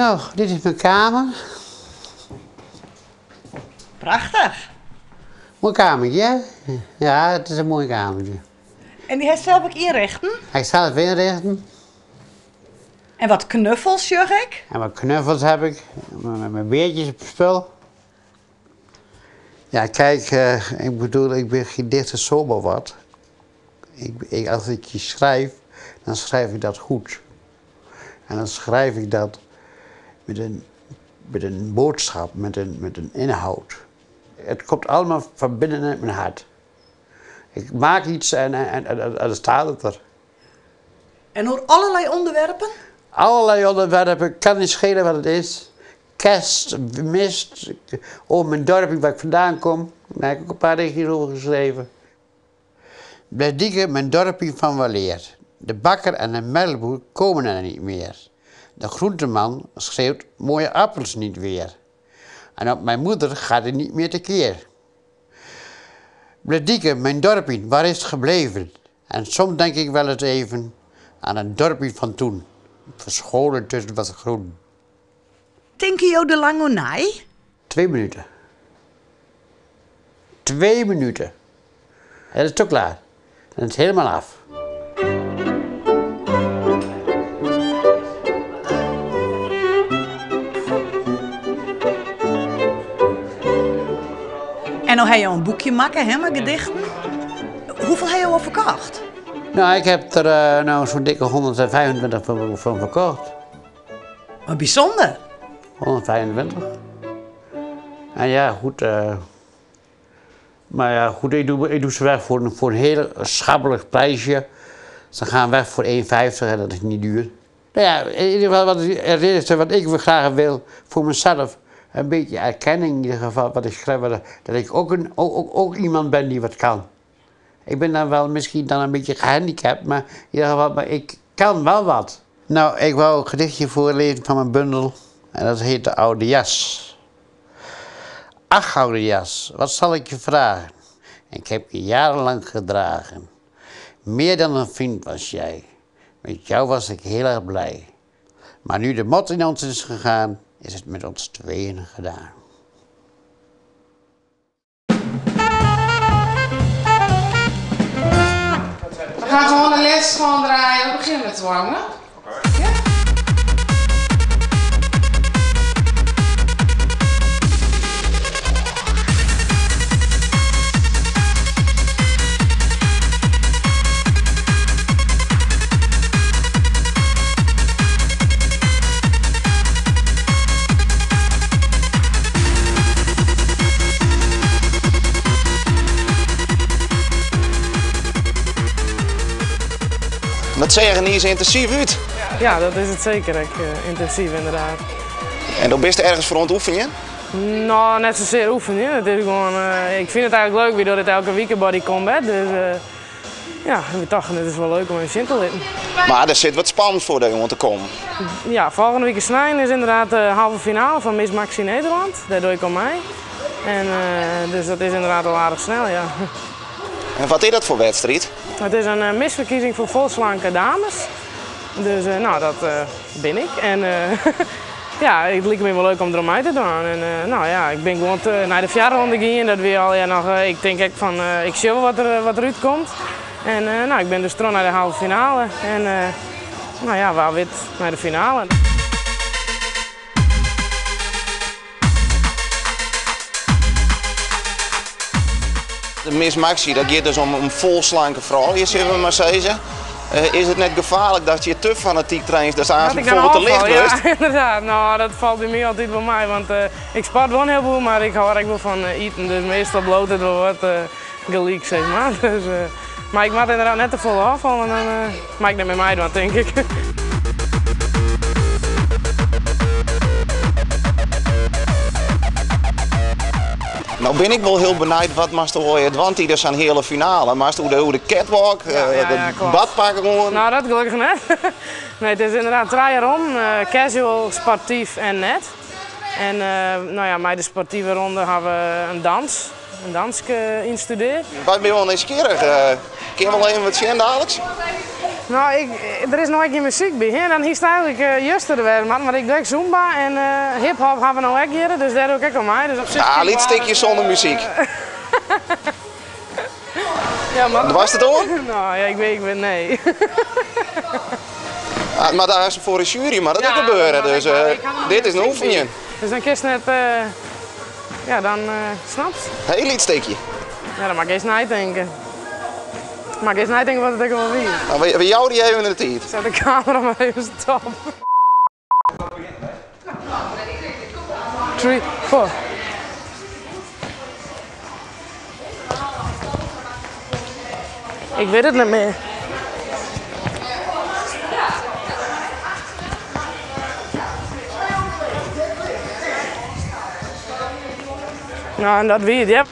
Nou, dit is mijn kamer. Prachtich. Moai kamertje, hè? Ja, it is in moai kamertje. En dy hast sels ek ynrichten? Ha ik sels ynrichten. En wat knuffels sjoch ik. En wat knuffels heb ik, met mijn beertjes op spul. Ja, kijk, ik bedoel, ik ben geen dichter zomaar wat. Ik, ik, als ik je schrijf, dan schrijf ik dat goed. En dan schrijf ik dat met een boodschap, met een inhoud. Het komt allemaal van binnen uit mijn hart. Ik maak iets en dan staat het er. En oer allerlei ûnderwerpen? Allerlei onderwerpen, kan niet schelen wat het is. Kerst, mist, over mijn dorpje waar ik vandaan kom. Daar heb ik ook een paar dichtjes over geschreven. Blesdike, mijn dorpje van weleer. De bakker en de melkboer komen er niet meer. De groenteman schreeuwt mooie appels niet weer. En op mijn moeder gaat hij niet meer tekeer. Blesdike, mijn dorpje, waar is het gebleven? En soms denk ik wel eens even aan het dorpje van toen. Verscholen tussen wat groen. Tinke jo der lang oer nei? 2 minuten. 2 minuten. En dat is toch klaar. Dan is het helemaal af. En no ha jo in boekje makke, hè, mei gedichten. Hoefolle ha jo al ferkocht? Nou, ik heb der nou zo'n dikke 125 van verkocht. Wat bysûnder. 125. En ja, goed. Maar ja, goed, ik doe ze weg voor een heel schappelijk prijsje. Ze gaan weg voor 1,50 en dat is niet duur. Nou ja, in ieder geval wat het eerste wat ik graag wil voor mezelf. Een beetje erkenning in ieder geval wat ik schrijf. Dat ik ook iemand ben die wat kan. Ik ben dan wel misschien dan een beetje gehandicapt, maar in ieder geval, maar ik kan wel wat. Nou, ik wou een gedichtje voorlezen van mijn bundel. En dat heet De Oude Jas. Ach, oude jas, wat zal ik je vragen? Ik heb je jarenlang gedragen. Meer dan een vriend was jij. Met jou was ik heel erg blij. Maar nu de mot in ons is gegaan, is het met ons tweeën gedaan. We gaan gewoon de les gewoon draaien. We beginnen met warmen. Ja? Dat seach is yntinsyf út. Ja, dat is it seker. Ik, yntinsyf ynderdaad. En do bist ergens foar oan it oefenjen? Nou, net sasear oefenje. It is gewoan, ik fyn it eigentlik leuk, wy dogge dit elke wike body combat. Dus ja, we tochten it is wol leuk om even sjen te litten. Mar der sit wat spannends foar dy oan te kommen. Ja, folgjende wike snein is ynderdaad de heale finale fan Miss Maxi Nederland. Dêr doch ik oan mei. En, dus dat is ynderdaad al aardich snel, ja. En wat is dat foar wedstriid? It is in missferkiezing foar folslanke dames. Dus nou, dat bin ik. En ja, it liket my wol leuk om deroan mei te dwaan. En nou ja, ik bin gewoan nei de foarronde gien. Dat wie al ja, noch, ik tink ek fan, ik sjoch wol wat derút komt. En nou, ik bin dus troch nei de heale finale. En nou ja, wa wit nei de finale. De Miss Maxi, dat giet dus om folslanke froulju, sille we mar sizze. Is it net gefaarlik dat je te fanatyk trainst, dat Dat aanst ik dan bijvoorbeeld te ôffal, licht ja, wurdst? ynderdaad. Nou, dat falt by my altyd wol mei, want ik sport wol in hieleboel, mar ik hâld ek wol fan iten, dus meastal bliuwt it wol wat gelyk, sis mar. Dus, mar ik moat ynderdaad net te folle ôffalle, dan mei ik net mear meidwaan, tink ik. Nou bin ik wol hiel benijd, wat moatst allegear dwaan tidens sa'n heale finale? Moatst oer de catwalk, Ja, de kloppet. badpak oan? Nou, dat gelokkich net. Nee, it is ynderdaad trije ronden. Casual, sportyf en net. En nou ja, mei de sportive ronde hawwe we in danske ynstudearre. Wy binne wol nijsgjirrich. Kinne we wol even wat sjen daliks? No, ik, der is noch ek gjin muzyk by. Hè? Dan hiest eigentlik juster wer moatten, want ik doch ek Zumba en hiphop ha we no ek hjir, dus dêr doch ik ek oan mei. Dus op sich Ah, kin ik lyts wol stikje sûnder muzyk. Ja, mar... Doarst it oan? No, ja, ik weet, ik weet, nee. Ah, mar daar is foar de sjuery, mar dat Ja, ek gebeure, maar dus ik, maar ik ha noch dit is gjin in muzyk by. oefenjen. Dus dan kinst net, ja, dan snapst. Hiel lyts stikje. Ja, dan moat ik earst neitinke. Moat ik earst neitinke wat it ek al wie. Nou, we jouwe dy even de tiid. Set de kamera mar even stop. 3, 4. Ik wit it net mear. Nou, en dat wie it, ja.